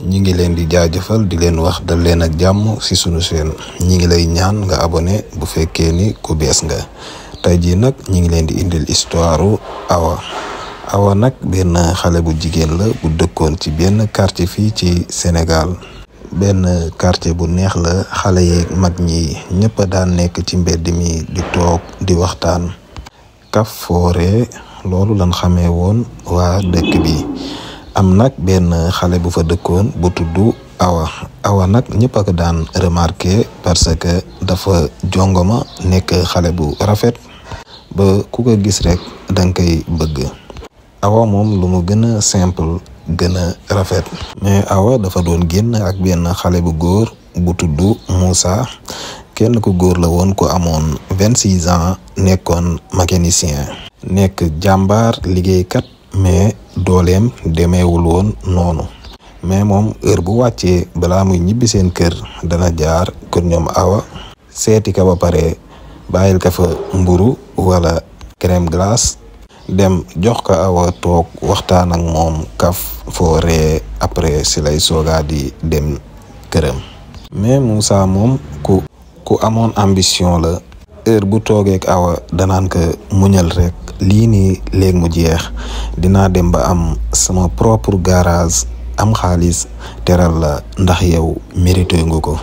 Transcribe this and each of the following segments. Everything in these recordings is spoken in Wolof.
ñi ngi leen di jaajëfal di leen wax dal leen ak jàmm ci sunu chaîne ñi ngi lay ñaan nga abonné bu fekkee ni ku bees nga tey jii nag ñi ngi leen di indil histoire Awa nag benn xale bu jigéen la bu dëkkoon ci benn quartier fii ci Sénégal benn quartier bu neex la xale yi mag ñi ñëpp daan nekk ci mbedd mi di toog di waxtaan kaf foore loolu lan xamee woon waa dëkk bi am nag benn xale bu fa dëkkoon bu tudd Awa nag ñëpp ak daan remarqué parce que dafa jongoma nekk xale bu rafet ba ku ko gis rek danga koy bëgg Awa moom lu mu gën a simple gën a rafet mais Awa dafa doon génn ak benn xale bu góor bu tudd Moussa kenn ku góor la woon ku amoon 26 ans nekkoon mécanicien nekk jàmbaar liggéeykat mais dooleem demeewul woon noonu mais moom heure bu wàccee balaa muy ñibbi seen kër dana jaar kër ñoom Awa seeti ka ba pare bàyyil ka fa mburu wala crème glace dem jox ko Awa toog waxtaan ak moom kaf fooree après si lay soogaa di dem këram mais Moussa moom ku amoon ambition la heure bu toogeek Awa danaan ko muñal rek lii nii léegi mu jeex dinaa dem ba am sama propre garage am xaalis teral la ndax yow mérité nga ko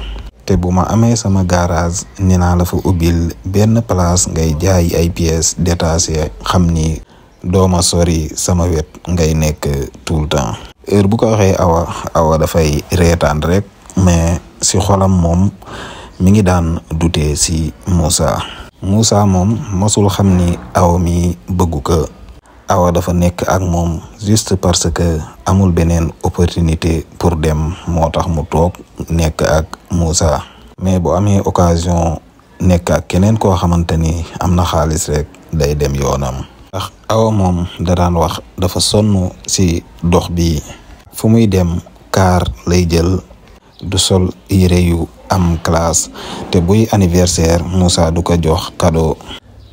te bu ma amee sama garage nee naa la fa ubbil benn place ngay jaay ay pièces détachées xam ni dooma sori sama wet ngay nekk tout le temps heure bu ko waxee Awa dafay reetaan rek mais si xolam moom mi ngi daan dute si Moussa moom mosul xam ni Awa mi bëggu ko Awa dafa nekk ak moom juste parce que amul beneen opportunité pour dem moo tax mu toog nekk ak Moussa mais bu amee occasion nekk ak keneen koo xamante ni am na xaalis rek day dem yoonam ndax Awa moom da daan wax dafa sonn si dox bi fu muy dem car lay jël du sol yére yu am classe te buy anniversaire Moussa du ko jox cadeau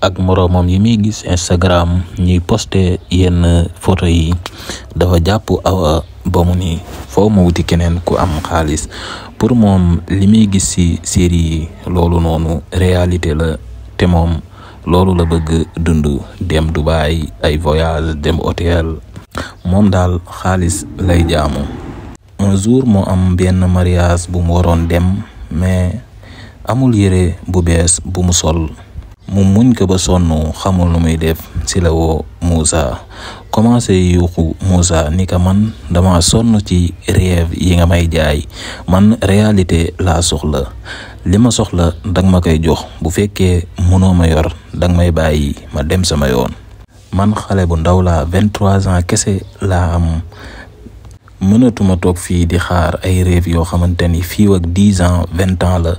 ak moroomam yi muy gis Instagram ñuy posté yenn photo yi dafa jàpp Awa ba mu ni foo ma wuti keneen ku am xaalis pour moom li muy gis ci série yi loolu noonu réalité la te moom loolu la bëgg dund dem Dubaï ay voyage dem hôtel moom daal xaalis lay jaamu un jour moo am benn mariage bu mu waroon dem mais amul yére bu bees bu mu sol mu muñ ko ba sonn xamul lu muy def ci la woo Moussa commencé yuuxu Moussa ni ka man dama sonn ci rêve yi nga may jaay man réalité laa soxla li ma soxla danga ma koy jox bu fekkee mënoo ma yor danga may bàyyi ma dem sama yoon man xale bu ndaw laa 23 ans kese laa am mënatuma toog fii di xaar ay rêve yoo xamante ni fii ak 10 ans 20 ans la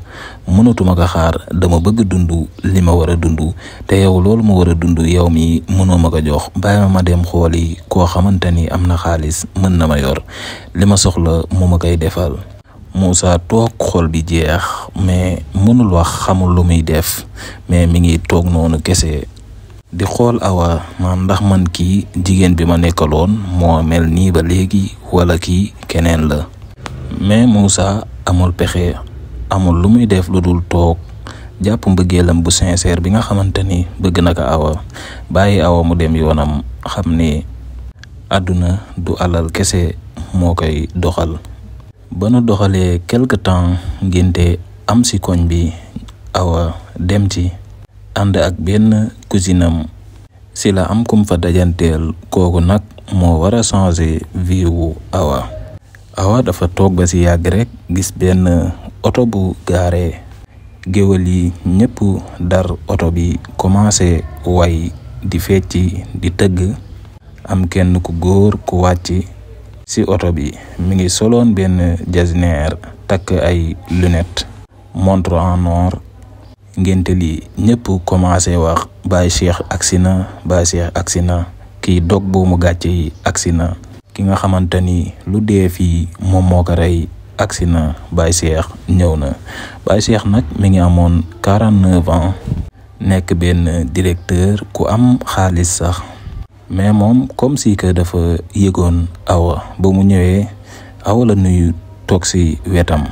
mënatuma ko xaar dama bëgg dund li ma war a dund te yow loolu ma war a dund yow mi mënoo ma ko jox bàyyi ma dem xooli koo xamante ni am na xaalis mën na ma yor li ma soxla mu ma koy defal Moussa toog xol bi jeex mais mënul wax xamul lu muy def mais mi ngi toog noonu kese di xool Awa man ndax man kii jigéen bi ma nekkaloon moo mel nii ba léegi wala kii keneen la mais Moussa amul pexe amul lu muy def lu dul toog jàpp mbëggeelam bu sincère bi nga xamante ni bëgg na ko Awa bàyyi Awa mu dem yoonam xam ni àdduna du alal kese moo koy doxal ba nu doxalee quelque temps ngénte am ci koñ bi Awa dem ci ànd ak benn cousinam si la am kum fa dajanteel kooku nag moo war a changer vie wu Awa dafa toog ba si yàgg rek gis benn oto bu gaare géwël yi ñëpp dar oto bi commencé way di fecci di tëgg am kenn ku góor ku wàcc si oto bi mi ngi soloon benn jasneer takk ay lunettes montre en or ngénte li ñëpp commencé wax Baye Cheikh agsi na kii dog bu mu gàcce yi agsi na ki nga xamante ni lu dee fii moom moo ko rey agsi na Baye Cheikh ñëw na Baye Cheikh nag mi ngi amoon 49 ans nekk benn directeur ku am xaalis sax mais moom comme si que dafa yëgoon Awa ba mu ñëwee Awa la nuyu toog si wetam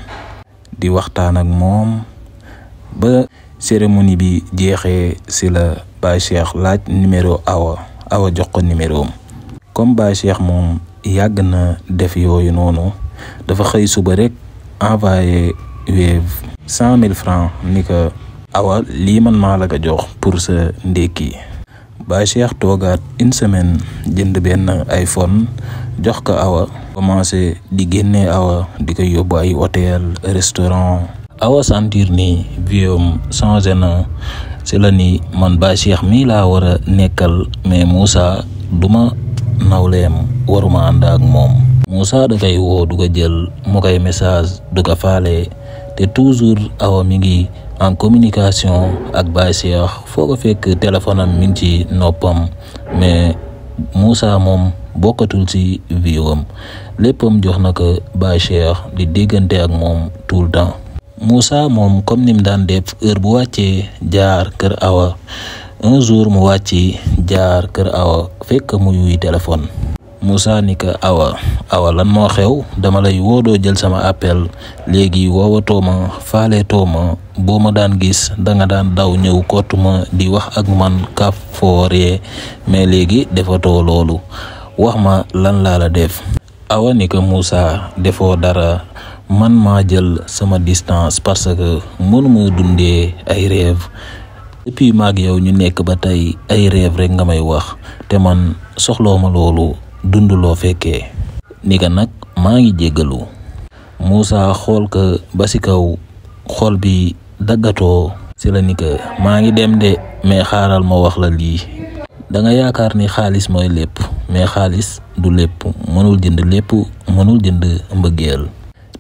di waxtaan ak moom ba cérémonie bi jeexee si la Baye Cheikh laaj numéro Awa jox ko numéro am comme Baye Cheikh moom yàgg na def yooyu noonu dafa xëy suba rek envoyé Wave 100,000 francs ni ko Awa lii man maa la ko jox pour sa ndékki. Baye Cheikh toogaat une semaine jënd benn iPhone jox ko Awa commencé di génne Awa di ko yóbbu ay hôtel restaurant. Awa sentir ni viom changé na si la ni man Baye Cheikh mii laa war a nekkal mais Moussa duma nawleem waruma ànd ak moom. Moussa da koy woo du ko jël mu koy message du ko faale te toujours Awa mi ngi en communication ak Baye Cheikh foo ko fekk téléphone am mi ngi ci noppam mais Moussa moom bokkatul ci viom léppam jox na ko Baye Cheikh di déggante ak moom tout le temps. Moussa moom comme ni mu daan def heure bu wàccee jaar kër Awa un jour mu wàcci jaar kër Awa fekk mu yuy téléphone. Moussa ni ko Awa lan moo xew dama lay woodoo jël sama appel léegi woowatoo ma faaletoo ma boo ma daan gis danga daan daw ñëw kottu ma di wax ak man kaf fooree mais léegi defatoo loolu wax ma lan laa la def. Awa ni ko Moussa defoo dara man maa jël sama distance parce que mënuma dundee ay rêve depuis maag yow ñu nekk ba tey ay rêve rek nga may wax te man soxloo ma loolu dunduloo fekkee ni ka nag maa ngi jéggalu. Moussa xool ko ba si kaw xool bi daggatoo si la ni ka maa ngi dem de mais xaaral ma wax la lii da nga yaakaar ni xaalis mooy lépp mais xaalis du lépp mënul jënd lépp mënul jënd mbëggeel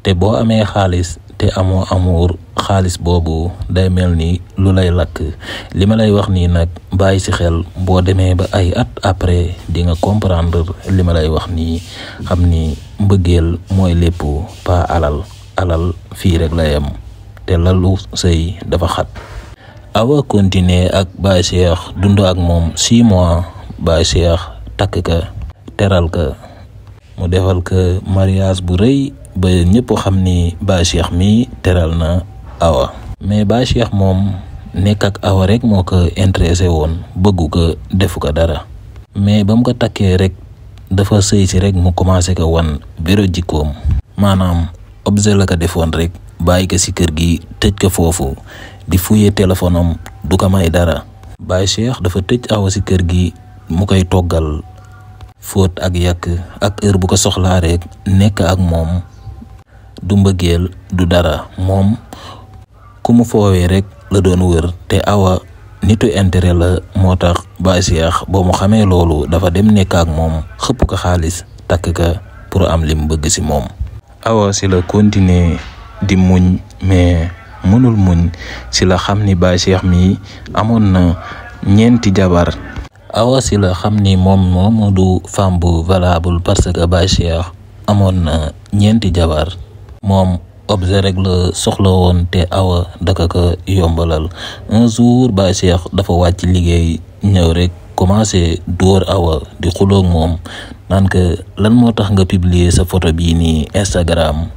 te boo amee xaalis te amoo amour xaalis boobu day mel ni lu lay lakk. li ma lay wax nii nag bàyyi si xel boo demee ba ay at après di nga comprendre li ma lay wax nii xam ni mbëggeel mooy lépp pas alal fii rek la yem te lalu sëy dafa xat. Awa continuer ak Baye Cheikh dund ak moom 6 mois Baye Cheikh takk ka teral ka mu defal ka mariage bu rëy ba ñëpp xam ni Baye Cheikh mi teral na Awa mais Baye Cheikh moom nekk ak Awa rek moo ko intéressé woon bëggu ko defu ko dara mais ba mu ko takkee rek dafa sëy si rek mu commencé ko wan véro jikkoom maanaam objet la ko defoon rek bàyyi ko si kër gi tëj ko foofu di fouiller téléphone am du ko may dara. Baye Cheikh dafa tëj Awa si kër gi mu koy toggal fóot ak yàq ak heure bu ko soxlaa rek nekk ak moom du mbëggeel du dara moom ku mu foowee rek la doon wër te Awa nitu intérêt la moo tax Baye Cheikh boo mu xamee loolu dafa dem nekk ak moom xëpp ko xaalis takk ka pour am lim bëgg si moom. Awa si la continuer di muñ mais mënul muñ si la xam ni Baye Cheikh mi amoon na 4 jabar. Awa si la xam ni moom du femme bu valable parce que Baye Cheikh amoon na 4 jabar moom objet rek la soxla woon te Awa daka ko yombalal. un jour Baye Cheikh dafa wàcc liggéey ñëw rek commencé dóor Awa di xuloog moom naan que lan moo tax nga publier sa photo bii nii Instagram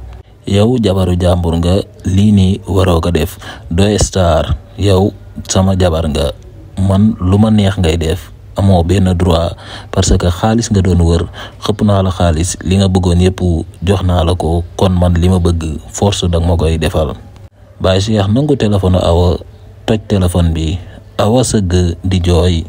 yow jabaru jàmbur nga lii nii waroo ko def doy star yow sama jabar nga man lu ma neex ngay def amoo benn droit parce que xaalis nga doon wër xëpp naa la xaalis li nga bëggoon yëpp jox naa la ko kon man li ma bëgg force danga ma koy defal. Baye Cheikh nangu téléphone Awa toj téléphone bi Awa sëgg di jooy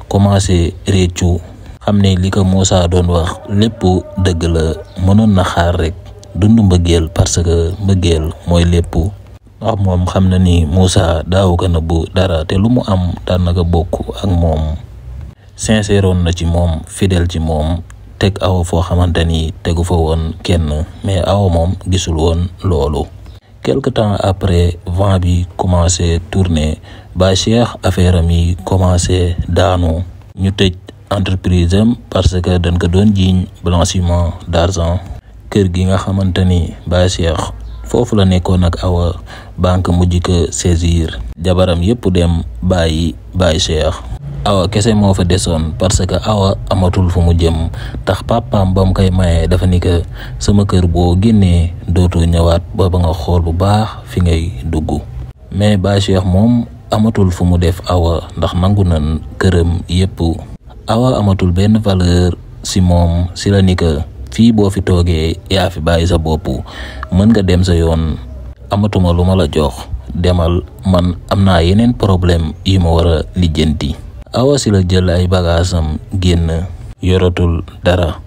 commencé réccu xam ne li ko Moussa doon wax lépp dëgg la mënoon na xaar rek dund mbëggeel parce que mbëggeel mooy lépp ndax moom xam na ni Moussa daaw ko nëbbu dara te lu mu am daan na ko bokk ak moom. sincère woon na ci moom fidèle ci moom teg Awa foo xamante ni tegu fa woon kenn mais Awa moom gisul woon loolu. quelque temps après vent bi commencé tourner Baye Cheikh affaire am yi commencé daanu ñu tëj entreprise am parce que dañ ko doon jiiñ blanchiment d'argent. kër gi nga xamante ni Baye Cheikh foofu la nekkoon ak Awa banque mujj ko saisir jabaram yëpp dem bàyyi Baye Cheikh awa kese moo fa desoon parce que awa amatul fu mu jëm tax papaam ba mu koy mayee dafa ni que sama kër boo génnee dootoo ñëwaat ba nga xool bu baax fi ngay dugg. mais Baye Cheikh moom amatul fu mu def awa ndax nangu nan këram yépp. awa amatul benn valeur si moom si la ni que fii boo fi toogee yaa fi bàyyi sa bopp, mën nga dem sa yoon, amatuma lu ma la jox, demal, man am naa yeneen problème yi ma war a lijjanti. awa si la jël ay bagaasam génn, yoratul dara,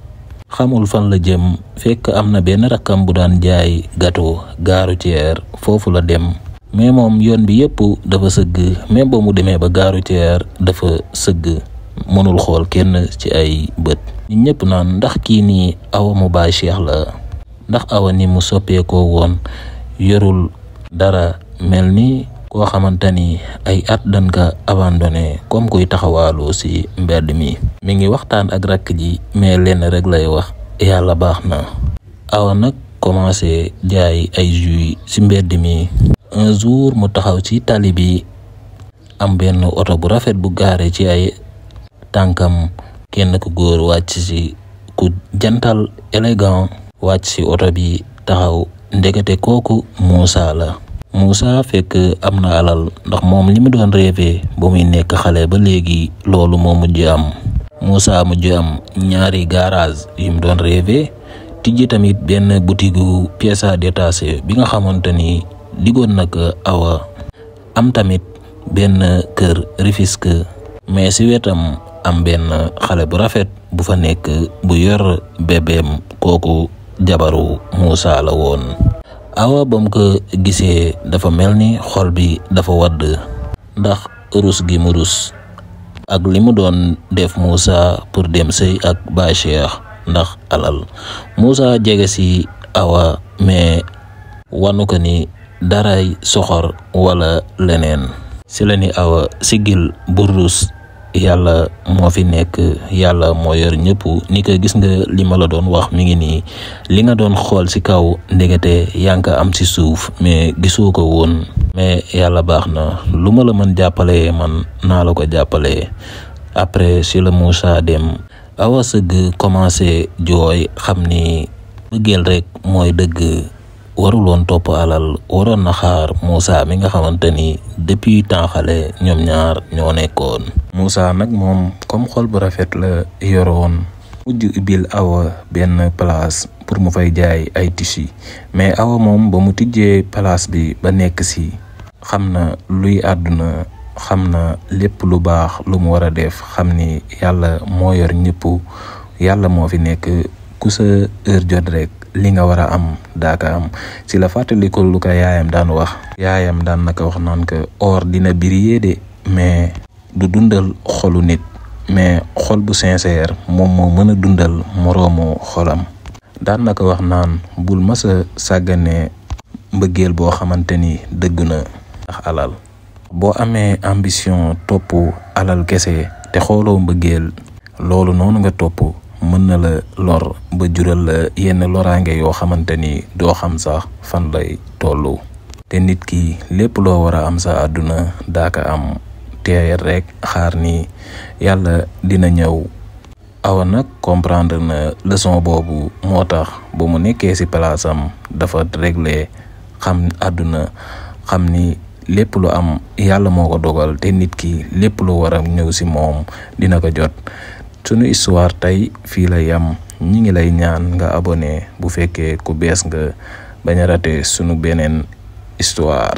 xamul fan la jëm. fekk am na benn rakkam bu daan jaay gâteau gare routière, foofu la dem. mais moom yoon bi yépp dafa sëgg, même ba mu demee ba gare routière dafa sëgg, mënul xool kenn ci ay bët. nit ñëpp naan ndax kii nii awa mu Baye Cheikh la, ndax awa ni mu soppeekoo woon, yorul dara, mel ni koo xamante ni ay at dañ ka abandonné comme kuy taxawaalu ci mbedd mi. mi ngi waxtaan ak rakk ji mais lenn rek lay wax, yàlla baax na. awa nag commencé jaay ay jus ci mbedd mi. un jour mu taxaw ci tali bi, am benn oto bu rafet bu gaare ci ay tànkam, kenn ku góor wàcc ci, ku jantal élégant wàcc ci oto bi taxaw. ndekete kooku Moussa la. Moussa fekk am na alal ndax moom li mu doon rêvé ba muy nekk xale ba léegi loolu moo mujj am. Moussa mujj am ñaari garage yi mu doon rêvé, tijji tamit benn butigu pièces détachées bi nga xamante ni diggoon na ko awa. am tamit benn kër Rufisque, mais ci wetam am benn xale bu rafet bu fa nekk bu yor bébéem, kooku jabaru Moussa la woon. awa bam ko gisee dafa mel ni xol bi dafa wadd ndax rus gi mu rus ak li mu doon def Moussa pour dem sëy ak Baye Cheikh ndax alal. Moussa jege ci awa mais wanu ko ni daray soxor wala leneen. ci la ni awa sigil bu rus, yàlla moo fi nekk, yàlla moo yor ñëpp. ni ko gis nga li ma la doon wax mi ngi nii, li nga doon xool ci kaw ndegete yaa ngi ko am ci suuf mais gisoo ko woon. mais yàlla baax na, lu ma la mën jàppale man naa la ko jàppale. après ci la Moussa dem, awa sëgg commencé jooy, xam ni bëggeel rek mooy dëgg, waruloon topp alal, waroon na xaar Moussa mi nga xamante ni depuis temps xale ñoom ñaar ñoo nekkoon. Moussa nag moom comme xol bu rafet la yoroon, mujj ubbil awa benn place pour mu fay jaay ay tissus. mais awa moom ba mu tijjee place bi ba nekk ci, xam na luy àdduna, xam na lépp lu baax lu mu war a def, xam ni yàlla moo yor ñëpp, yàlla moo fi nekk, ku sa heure jot rek li nga war a am daaka am. ci la fàttaliku lu ko yaayam daan wax. yaayam daan naka wax naan ko or dina briller de, mais du dundal xolu nit, mais xol bu sincère moom moo mën a dundal moroomu xolam. daan naka wax naan bul masa sàggane mbëggeel boo xamante ni dëgg na ndax alal. boo amee ambition topp alal kese te xooloo mbëggeel, loolu noonu nga topp mën na la lor ba jural la yenn loraange yoo xamante ni doo xam sax fan lay tollu. te nit ki lépp loo war a am sa àdduna daaka am, teey rek xaar ni yàlla dina ñëw. awa nag comprendre na leçon boobu, moo tax ba mu nekkee ci palaasam dafa réglé, xam àdduna, xam ni lépp lu am yàlla moo ko dogal, te nit ki lépp lu war a ñëw ci moom dina ko jot. sunu histoire tey fii la yam, ñi ngi lay ñaan nga abonné bu fekkee ku bees nga, bañ a raté sunu beneen histoire.